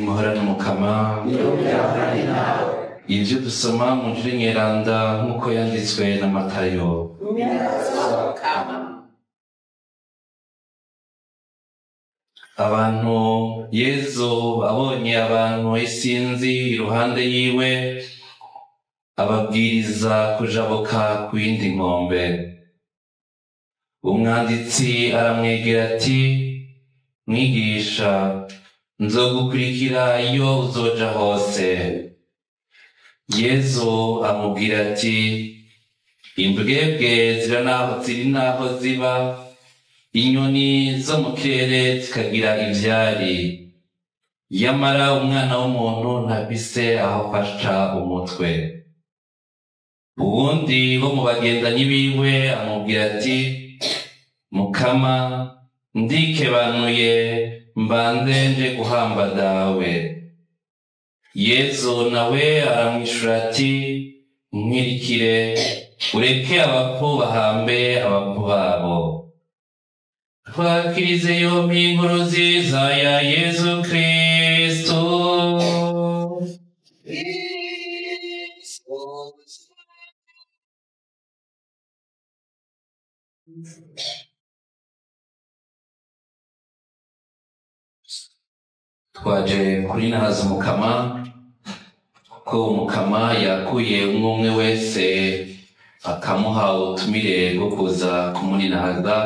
Muhorane Mukama. Ivyo dusoma mu Njiri Mweranda nk'uko yanditswe na Matayo. Abantu Yezu abonye abantu isinzi iruhande yiwe, ababwiriza kujabuka ku yindi nkombe. Umwanditsi aramwegera ati: "Mwigisha, nzogukurikira iyo uzoja hose." Yezu amubwira ati: "Imbwebwe ziri n'aho ziba, inyoni zo mu kirere zikagira ivyari, yamara Umwana w'umuntu ntafise aho afasha umutwe." Uwundi wo mu bagendanyi biwe amubwira ati: "Mukama, ndikebanuye mbanze nje guhamba dawe." Yezu nawe aramwishura ati: "Nkwirikire, ureke abapfu bahambe abapfu babo." Twakirize yompi inkuru nziza ya Yezu Kristo. Twaje kuri nahaza Umukama, kuko Umukama yakuye umwe umwe wese akamuha ubutumire bwo kuza kumuninahaza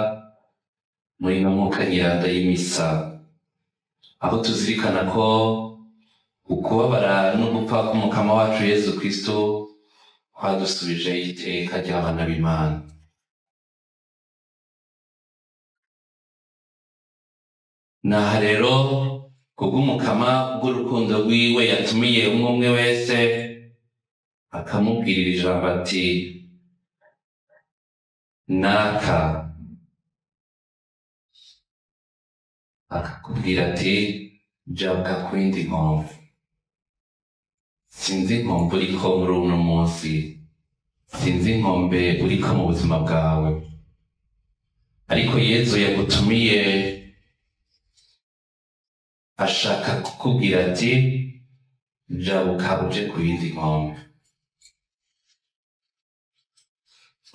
muri ino mwuka nyiranda y'imisa, aho tuzirikana ko ukubabara no gupfa k'Umukama wacu Yezu Kristo kwadusubije iteka ry'abana b'Imana. Naha rero kubw'Umukama bw'urukundo rwiwe yatumiye umwe umwe wese akamubwirira ijambo ati: "Naka," akakubwira ati: "Jabuka ku yindi nkombe." Sinzi inkombe uriko muri uno munsi, sinzi inkombe uriko mu buzima bwawe, ariko Yezu yagutumiye ashaka kukubwira ati: "Jabuka uje ku yindi nkombe."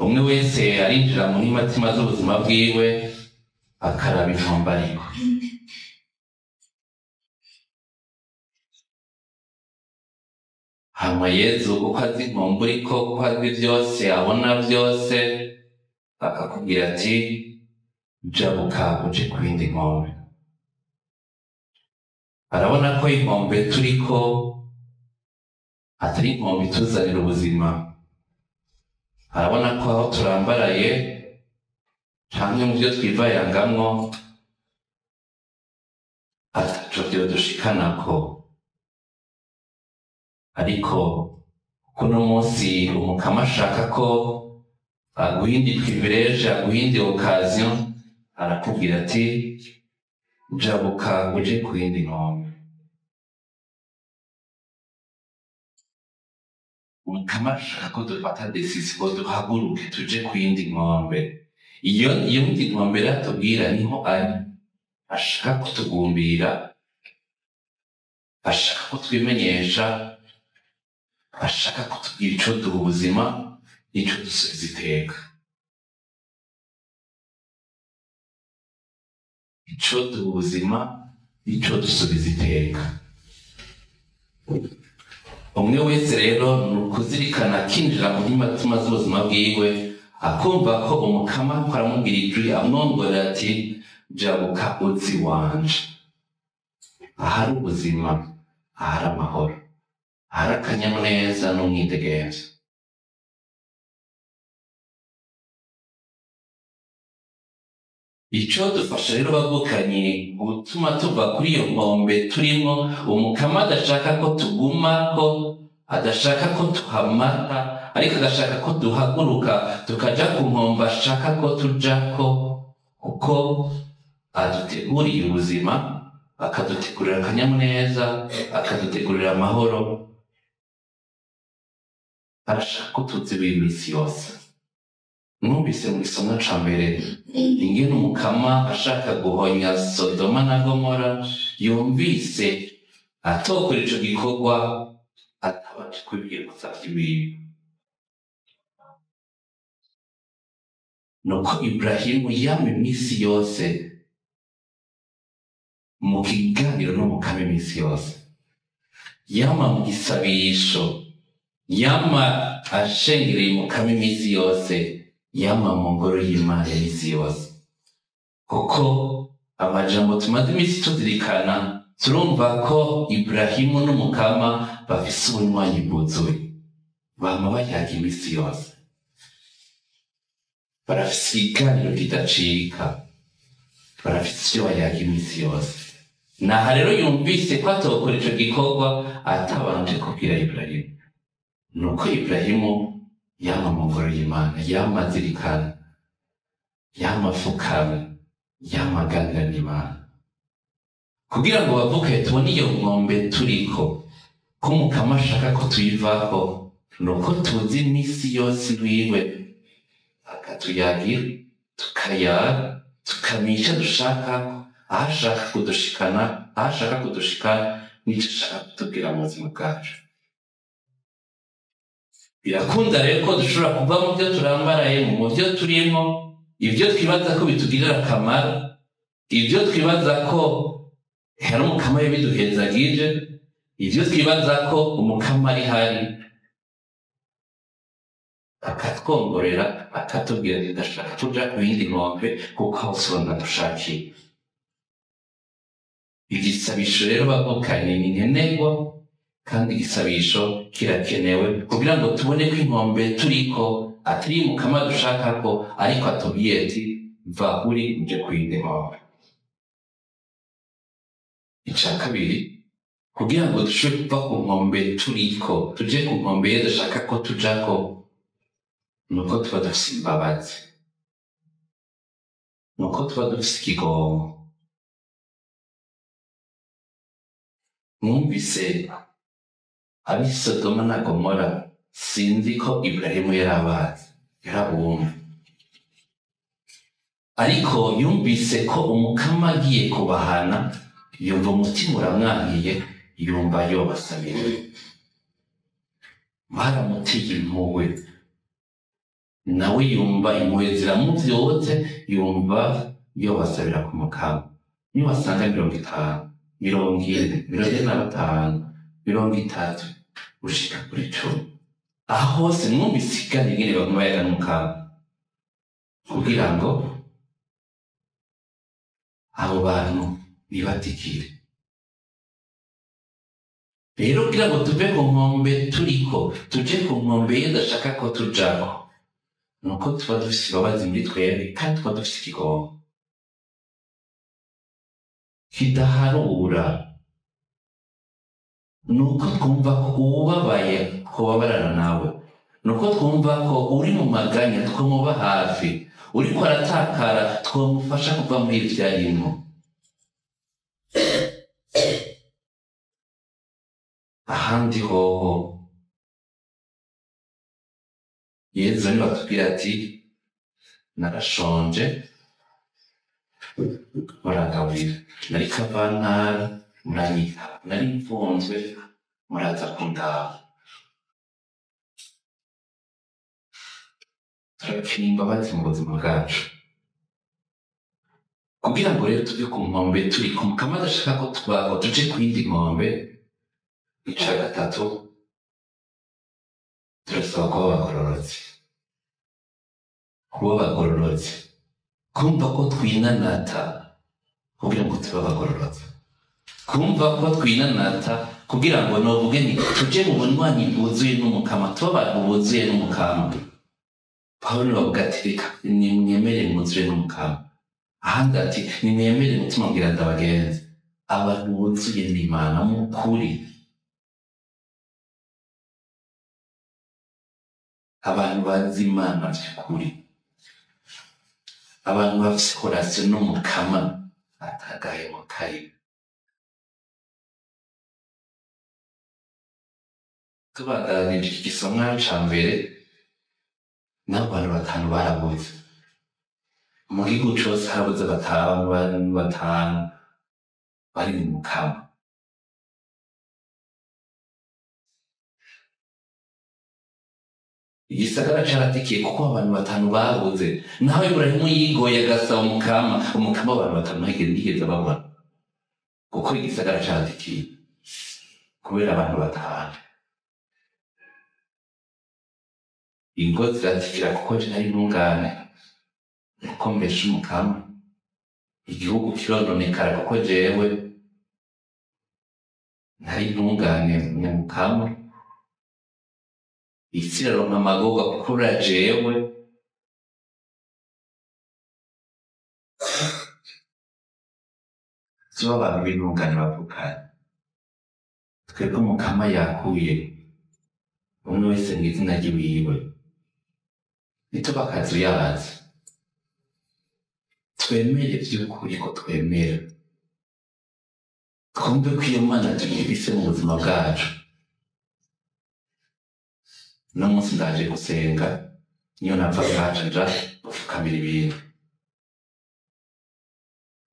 Umwe wese arinjira mu ntimatima z'ubuzima bwiwe akaraba inkombe ariko. Hama Yezu kuko azi inkombe uriko, kuko azi vyose, abona vyose, akakubwira ati: "Jabuka uje ku yindi nkombe." Arabona ko inkombe turiko atari inkombe ituzanira ubuzima. Arabona ko aho turambaraye canke mu vyo twivayangamwo ataco vyodushikanako. Ariko kuno munsi Umukama ashaka ko aguha iyindi privilege, aguha iyindi occasion, arakubwira ati: "Jabuka uje ku yindi nkombe." Umukama ashaka ko dufata decision, ngo duhaguruke tuje ku yindi nkombe. Iyo yindi nkombe rero atubwira niho ari, ashaka kutugumbira, ashaka kutwimenyesha, ashaka kutubwira ico duha ubuzima n'ico dusubiza iteka. Ico duha ubuzima n'ico dusubiza iteka. Umwe wese rero ni ukuzirikana akinjira mu ntimatima z'ubuzima bwiwe, akumva ko Umukama ariko aramubwira ijwi amwongorera ati: "Jabuka uzi wanje, ahari ubuzima, ahari amahoro, ahari akanyamuneza n'umwidegemvyo." Ico dufasha rero bavukanyi gutuma tuva kuri iyo nkombe turimwo, Umukama adashaka ko tugumako, adashaka ko tuhamata, ariko agashaka ko duhaguruka tukaja ku nkombe ashaka ko tujako, kuko aduteguriye ubuzima, akadutegurira akanyamuneza, akadutegurira amahoro. Arashaka ko tuziba iminsi yose. Numvise mu gisomwa ca mbere ingene Umukama ashaka guhonya Sodoma na Gomora, yumvise atokora ico gikorwa atabanje kubibwira umusavyi wiwe. Nuko Ibrahimu yama iminsi yose mu kiganiro n'Umukama, iminsi yose yama mu gisabisho, yama ashengereye Umukama iminsi yose, yama mu ngoro y'Imana iminsi yose. Kuko amajambo tumaze iminsi tuzirikana, turumva ko Ibrahimu n'Umukama bafise ubunywanyi bwuzuye, bama bayaga iminsi yose, barafise ikiganiro kidacika, barafise ivyo bayaga iminsi yose. Naha rero yumvise ko atokora ico gikorwa atabanje kubwira Ibrahimu. Nuko Ibrahimu yama mu ngoro y'Imana, yama azirikana, yama afukamye, yama aganira n'Imana. Kugira ngo bavuke tubone iyo nkombe turiko, ko Umukama ashaka ko tuyivako, nuko tuzi iminsi yose iwiwe, akatuyagira, tukayaga, tukamenya ico dushaka, aho ashaka kudushikana, aho ashaka kudushikana n'ico ashaka kutubwira mu buzima bwacu. Birakunda rero ko dushobora kuva mu byo turambarayemo, mu byo turimo, ibyo twibaza ko bitugirira akamaro, ibyo twibaza ko hari Umukama yabiduhezagije, ibyo twibaza ko Umukama ari hari, akatwongorera, akatubwira ati ndashaka tuja ku yindi nkombe, kuko aho siho ndadushakiye. Igisabisho rero bavukanye ni nkenerwa, kandi igisabisho kirakenewe kugira ngo tubone ko inkombe turiko atari Mukama dushaka ko, ariko atubwiye ati va uri uje ku yindi nkombe. Ica kabiri, kugira ngo dushobore kuva ku nkombe turiko tuje ku nkombe ye dushaka ko tujako, nuko tuba dufise imbabazi, nuko tuba dufise ikigongo. Mwumvise ab'i Sodoma na Gomora, sinzi ko Ibrahimu yarabazi, yarabumva, ariko yumvise ko Umukama agiye kubahana, yumva umutima uramwankiye, yumva yobasabira. Baramuteye impuhwe, nawe yumva impuhwe ziramuvyotse, yumva yobasabira ku Mukama. Niwasanga 50, 40, 45, 30 gushika kuri 10, aho hose mwumvise ikiganiro ingene baguma bayaga n'Umukama, kugira ngo abo bantu bibatikire. Rero kugira ngo tuve ku nkombe turiko tuje ku nkombe iyo udashaka ko tujako, nuko tuba dufise imbabazi muri twebwe, kandi tuba dufise ikigongo kidaharura, nuko twumva ko uwubabaye twobabarana nawe, nuko twumva ko uri mu maganya twomuba hafi, uriko aratakara twomufasha kuva muri ivyo arimwo. Ahandi hoho Yezu niwe atubwira ati narashonje murangaburira, nari kavantara muranyitaba, nari mfunzwe muraza kundaba. Turakeneye imbabazi mu buzima bwacu. Kugira ngo rero tuve ku nkombe turi ku Mukama adashaka ko twaho tuje ku yindi nkombe. Ica gatatu, turasaba kuba abagororotsi, kuba abagororotsi, kumva ko twinanata kugira ngo tube abagororotsi, kumva ko twinanata kugira ngo novuge nti tuje mu bunywanyi bwuzuye n'Umukama, tube abantu buzuye n'Umukama. Pawulo bavuga ati reka nimwemere mwuzure n'Umukama, ahandi ati nimwemere mutima mbwira ndabagenzi, abantu buzuye n'Imana mu kuri, abantu bazi Imana vy'ukuri, abantu bafise relation n'Umukama atagahemo kari. Tubandanije iki gisomwa ca mbere, n'abantu batanu barabuze mu gihugu cose, harabuze batanu bari mu Mukama. Igisagara caratikiye kuko abantu batanu babuze. Naho Iburahimu yigoye agasaba Umukama, Umukama abantu batanu ntiyigeze babona, kuko igisagara caratikiye kubera abantu batanu. Ingo ziratikira kuko je nari intungane, kuko mbesha Umukama. Igihugu kirononekara kuko jewe ntari intungane mu Mukama. Isi iraronka amagorwa kuko jewe tuba abantu b'intungane bavukanye. Twebwe Umukama yakuye umwe wese mw'izina ryiwiwe, ntitube akazuyazi. Twemere vy'ukuri ko twemera, twumve ko iyo Mana tuyifise mu buzima bwacu. Uno munsi ndaje gusenga, niyo nava ngaca nja gufukamira ibintu.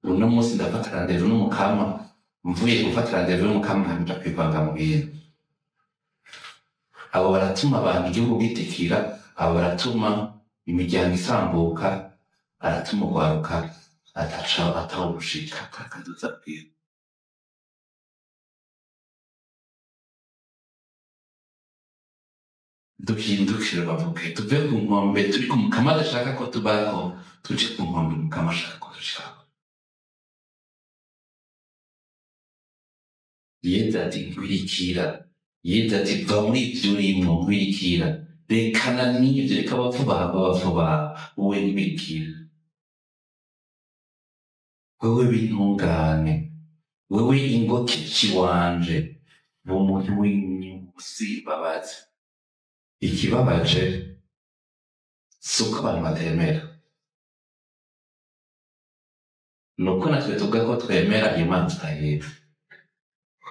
Uno munsi ndafata rendez-vous n'Umukama, mvuye gufata rendez-vous n'Umukama nkaja kwivanga mu bintu. Abo baratuma abantu igihugu gitikira, abo baratuma imiryango isambuka, baratuma urwaruka ataca atawushika atakaduza bwiwe. Duhindukire bavuge, tuve ku nkombe turi ku Mukama adashaka ko tubako, tuje ku nkombe Umukama ashaka ko dushikako. Yezu ati nkwirikira, Yezu ati va muri ivyo urimwo, nkwirikira, rekana n'ivyo, reka abapfu bahava abapfu bawe, wowe nkwirikira, wewe b'intungane, wewe ingokeshi wanje, umuntu w'inyusi babaze. Ikibabaje si uko abantu batemera, ni uko natwe tuvuga ko twemera Imana tutayizi.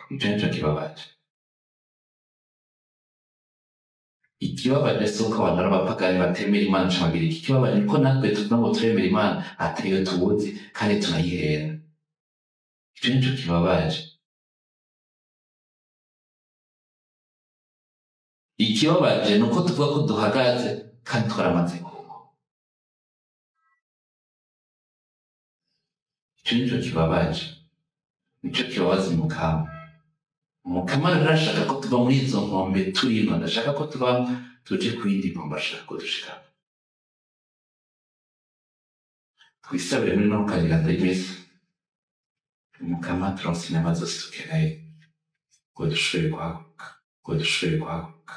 Ico nico kibabaje. Ikibabaje si uko abantu ari abapagani batemera Imana canke iki. Ikibabaje ni uko natwe tuvuga ngo turemera Imana atariyo tuzi kandi tunayihera. Ico nico kibabaje. Ikibabaje ni uko tuvuga ko duhagaze kandi twaramaze kugwa. Ico nico kibabaje, nico kibabaza Umukama. Umukama rero arashaka ko tuva muri izo nkombe turimwo, adashaka ko tuba tuje ku yindi nkombe, ashaka ko dushikako. Twisabire muri no kariganza y'imisi, Umukama turonse inema zose dukeneye ngo dushobore guhaguruka, ngo dushobore guhaguruka.